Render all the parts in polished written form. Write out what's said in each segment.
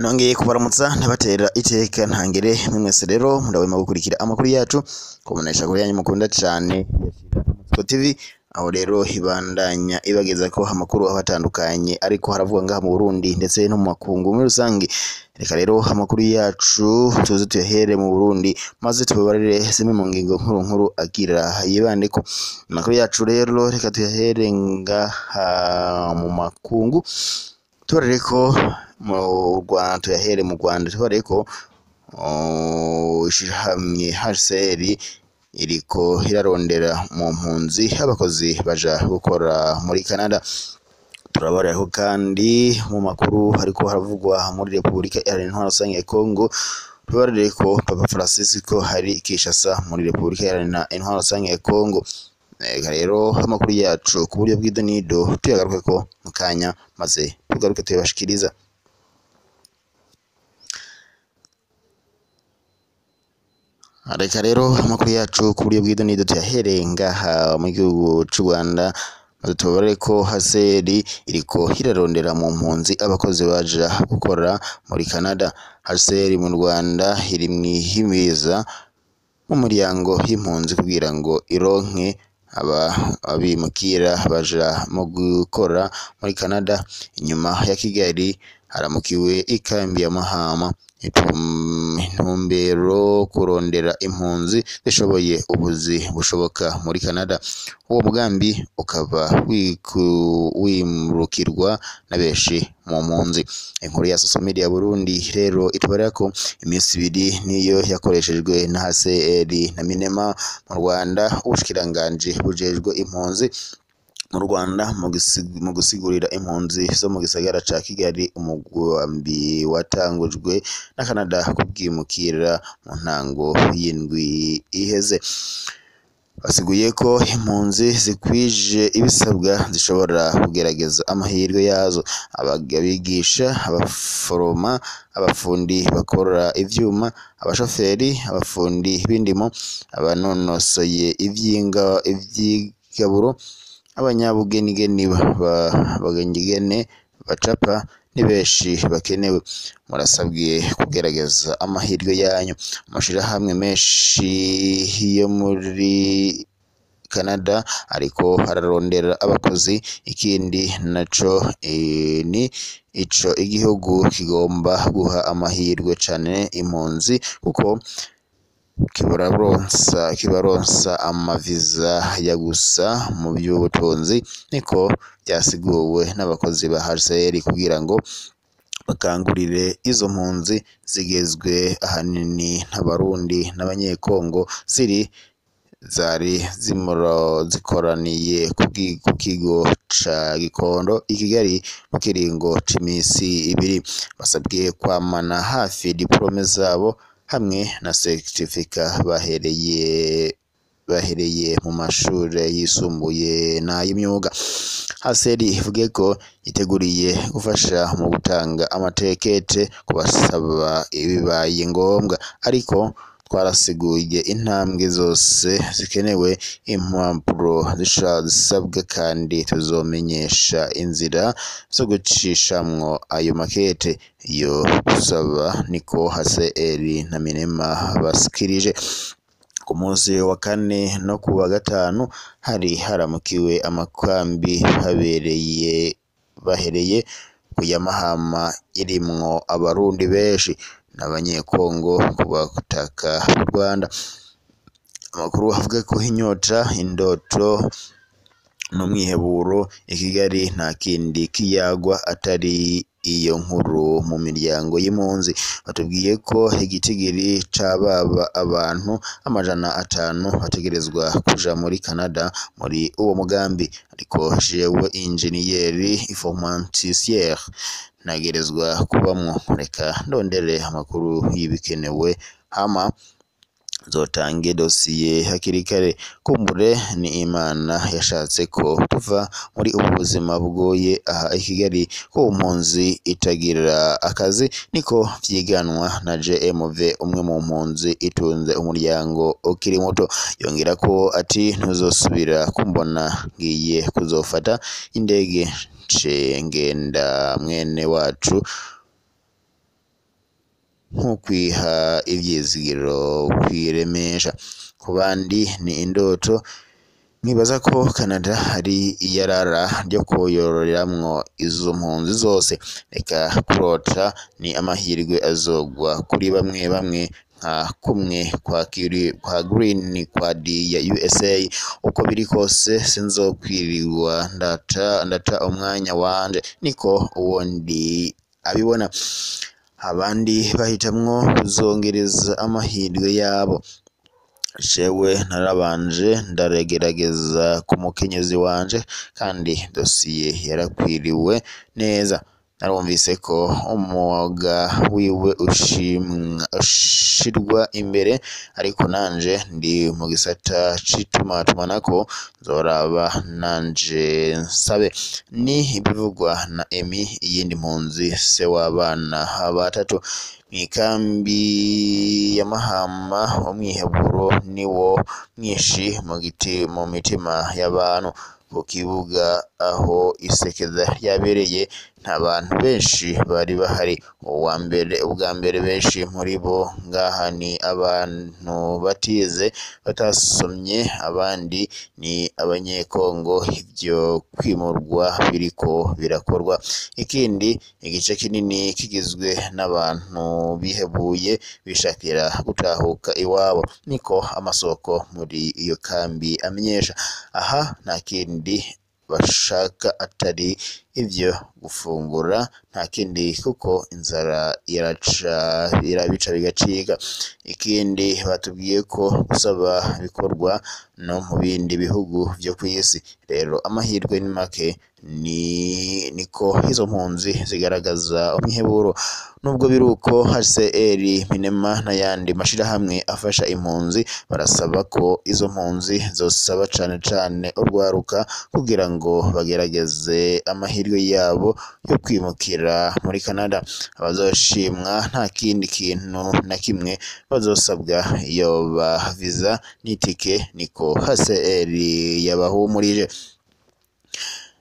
Nongeye kubaramutsa ntabatera iteka ntangere mwese rero murabema gukurikira amakuru yacu kubonesha kuri yanyu mukunda cyane ya TV, aho rero ibandanya ibageza ko amakuru abatandukanye ariko haravuga ngaha mu Burundi ndetse no mu makungu muri rusange. Reka rero amakuru yacu tuze tuyahere mu Burundi maze tubabarire zimwe mu ngingo nkuru nkuru agira yibandeko. Amakuru yacu rero reka tuyahere ngaha mu makungu, tubarire ko mu Rwanda, tuyahere mu Rwanda, tubarire ko ishirahamwe HCR iriko irarondera mu mpunzi abakozi baja gukora muri Canada. Turabariraho kandi mu makuru ariko haravugwa muri Republika Iharanira Intwaro Rusange ya Congo, tubarire ko Papa Francisco hari Kinshasa muri Republika Iharanira Intwaro Rusange ya Congo. Reka rero amakuru yacu ku buryo bw'idonido tuyagaruke ko mu kanya maze tugaruke tuyabashikiriza. Reka rero amakuru yacu ku buryo bw'idonido tuyahereye ngaha mu gihugu c'u Rwanda, maze tubabare ko HCR iriko irarondera mu mpunzi abakozi baja gukora muri Canada. HCR mu Rwanda iri mwihimiza mu muryango y'impunzi kugira ngo ironke abimukira baja mu gukora muri Canada. Inyuma ya Kigali haramukiwe ikambi ya Mahama, intumbero kurondera impunzi zishoboye ubuzi bushoboka muri Canada. Uwo mugambi ukaba wimurukirwa na benshi mu mpunzi. Inkuru ya social media Burundi rero itubarira ko iminsi ibiri niyo yakoreshejwe na HCR na Minema mu Rwanda, ubushikiranganji bujejwe impunzi mu Rwanda mu gusigurira impunzi zo mu gisagara ca Kigali umugambi watangujwe na Canada kubwimukira mu ntango y'indwi iheze. Basiguye ko impunzi zikwije ibisabwa zishobora kugerageza amahirwe yazo. Abigisha, abaforoma, abafundi bakora ivyuma, abashoferi, abafundi b'indimo, abanonosoye ivy'igaburo, abanyabugenigeni bagenigene bacapa ni benshi bakenewe. Murasabwe kugerageza amahirwe yanyu. Amashirahamwe menshi yo muri Canada ariko ararondera abakozi. Ikindi naco ni ico igihugu kigomba guha amahirwe cane impunzi kuko kibaronsa amaviza ya gusa mu by'ubutunzi, niko byasiguwe n'abakozi ba HCR kugira ngo bakangurire izo mpunzi zigezwe ahanini n'Abarundi n'Abanyekongo ziri zari zikoraniye ku kigo ca Gikondo i Kigali mu kiringo c'imisi ibiri. Basabwe kwamana hafi diplome zabo hamwe na certificat bahereye mu mashure yisumbuye n'ay'imyuga. HCR ivuge ko yiteguriye gufasha mu gutanga amatekete kubasaba ibibaye ngombwa, ariko twarasiguye intambwe zose zikenewe, impapuro zisabwa kandi tuzomenyesha inzira zo gucishamwo ayo makete yo gusaba, niko HCR na Minema basikirije. Ku munsi wa kane no ku wa gatanu hari haramukiwe amakambi bahereye ku ya Mahama irimwo Abarundi benshi n'Abanyekongo ku butaka bw'u Rwanda. Amakuru avuga ko inyota, indoto n'umwiheburo i Kigali nta kindi kiyagwa atari iyo nkuru mu miryango y'impunzi. Batubwiye ko igitigiri c'ababa abantu 500 bategerezwa kuja muri Canada muri uwo mugambi, ariko jewe injeniyeri informaticien ntagerezwa kubamwo. Reka ndondere amakuru y'ibikenewe hama zotange dosiye hakiri kare. Kumbure ni Imana yashatse ko tuva muri ubu buzima bugoye aha i Kigali, ko impunzi itagira akazi, niko vyiganwa na JMV, umwe mu mpunzi itunze umuryango ukiri muto. Yongera ko ati ntuzosubira kumbona, ngiye kuzofata indege nce ngenda mwene wacu nk'ukwiha ivyizigiro kwiremesha. Ku bandi ni indoto. Nkibaza ko Canada ari iyarara ryo kuyororeramwo izo mpunzi zose. Reka kurota, ni amahirwe azogwa kuri bamwe bamwe nka kumwe kwa Green Card ya USA. Uko biri kose sinzokwirirwa ndata umwanya wanje, niko uwundi abibona. Abandi bahitamwo kuzongereza amahirwe yabo. Jewe narabanje ndagerageza ku mukenyezi wanje, kandi dosiye yarakwiriwe neza. Narumvise ko umwuga wiwe ushirwa imbere, ariko nanje ndi mu gisata c'itumatumanako, nzoraba nanje nsabe. Ni ibivugwa na Emi, iyindi mpunzi, se w'abana batatu. Mw'ikambi ya Mahama umwiheburo niwo mwinshi mu mitima y'abantu. Ku kibuga aho isekeza ryabereye nta bantu benshi bari bahari. Ubwa mbere benshi muri bo ngaha ni abantu batize, batasomye, abandi ni abanyekongo. Ivyo kwimurwa biriko birakorwa. Ikindi, igice kinini kigizwe n'abantu bihebuye bishakira gutahuka iwabo, niko amasoko muri iyo kambi amenyesha. Aha nta kindi bashaka atari ivyo gufungura, nta kindi, kuko inzara irabica bigacika. Ikindi, batubwiye ko gusaba bikorwa no mu bindi bihugu vyo kw'isi. Rero amahirwe ni make, niko izo mpunzi zigaragaza umwiheburo. Nubwo biruko, HCR, Minema n'ayandi mashirahamwe afasha impunzi barasaba ko izo mpunzi zosaba cane cane urwaruka kugira ngo bagerageze amahirwe yabo yo kwimukira muri Canada. Abazoshimwa nta kindi kintu na kimwe bazosabwa, yoba visa n'itike, niko HCR yabahumurije.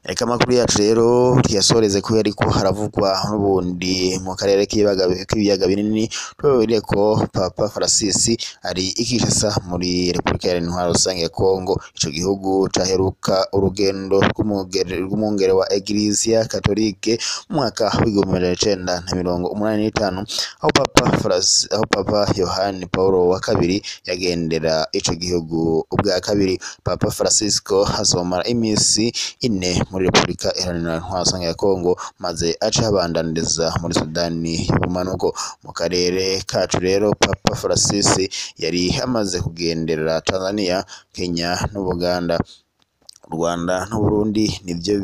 Reka amakuru yacu rero tuyasoreze ko yariko haravugwa n'ubundi mu karere k'ibiyaga binini. Tubabwire ko Papa Francis ari i Kinshasa muri Repubulika Iharanira Intwaro Rusange ya Kongo. Ico gihugu caheruka urugendo rw'umwungere wa Eglisia Katolike mu mwaka w'1985, aho Papa Yohani Paulo wa kabiri yagendera ico gihugu ubwa kabiri. Papa Francisco azomara imisi ine muri Repubulika Iharanira Intwaro Rusange ya Kongo, maze ace abandaniriza muri Sudani y'ubumanuko. Mu karere kacu rero, Papa Francis yari amaze kugendera Tanzania, Kenya n'Ubuganda. U Rwanda n'Uburundi nivyo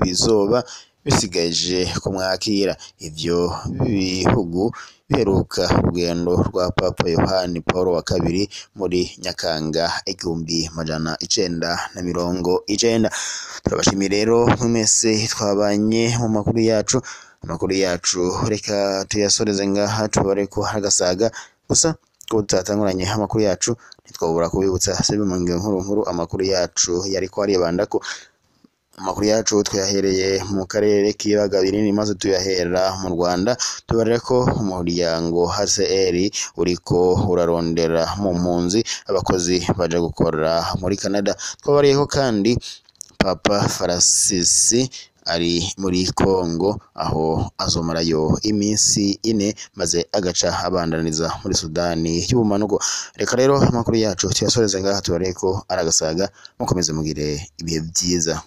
bizoba bisigaje kumwakira. Ivyo bihugu biheruka urugendo rwa Papa Yohani Paul wa kabiri muri Nyakanga 1990. Turabashimiye rero mwese twabanye mu makuru yacu. Amakuru yacu reka tuyasoreze ngaha, tubare ko hagasaga gusa ko tutatanguranye amakuru yacu, ntitwabura kubibutsa sebe mu ngiro nkuru nkuru amakuru yacu yariko aribandako. Amakuru yacu twayahereye mu karere k'ibiyaga binini, maze tuyahera mu Rwanda. Tubarira ko umuryango HCR uriko urarondera mu mpunzi abakozi baja gukora muri Canada. Twabariyeho kandi Papa Francis ari muri Kongo, aho azomarayo iminsi ine, maze agaca abandaniriza muri Sudani y'ubumanuko. Reka rero amakuru yacu tuyasoreze ngaha, tubareko aragasaga. Mukomeze mugire ibihe vyiza.